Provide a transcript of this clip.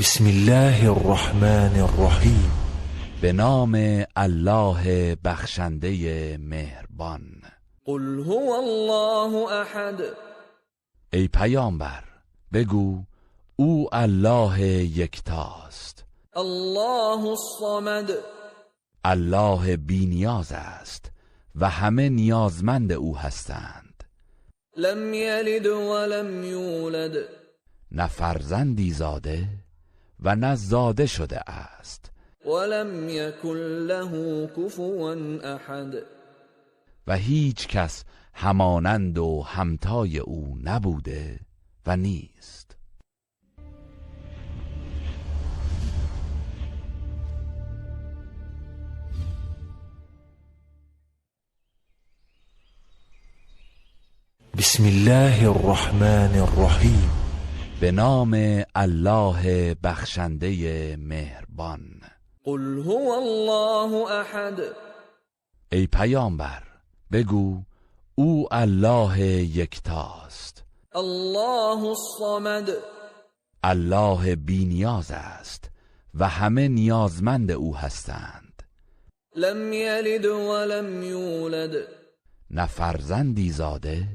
بسم الله الرحمن الرحیم. به نام الله بخشنده مهربان. قل هو الله احد. ای پیامبر بگو او الله یکتاست. الله الصمد. الله بی نیاز است و همه نیازمند او هستند. لم یلد ولم یولد. نه فرزندی زاده و نه زاده شده است. ولم یکن له کفوا احد. و هیچ کس همانند و همتای او نبوده و نیست. بسم الله الرحمن الرحیم. به نام الله بخشنده مهربان. قل هو الله احد. ای پیامبر بگو او الله یکتاست. الله الصمد. الله بی نیاز است و همه نیازمند او هستند. لم یلد ولم یولد. نه فرزندی زاده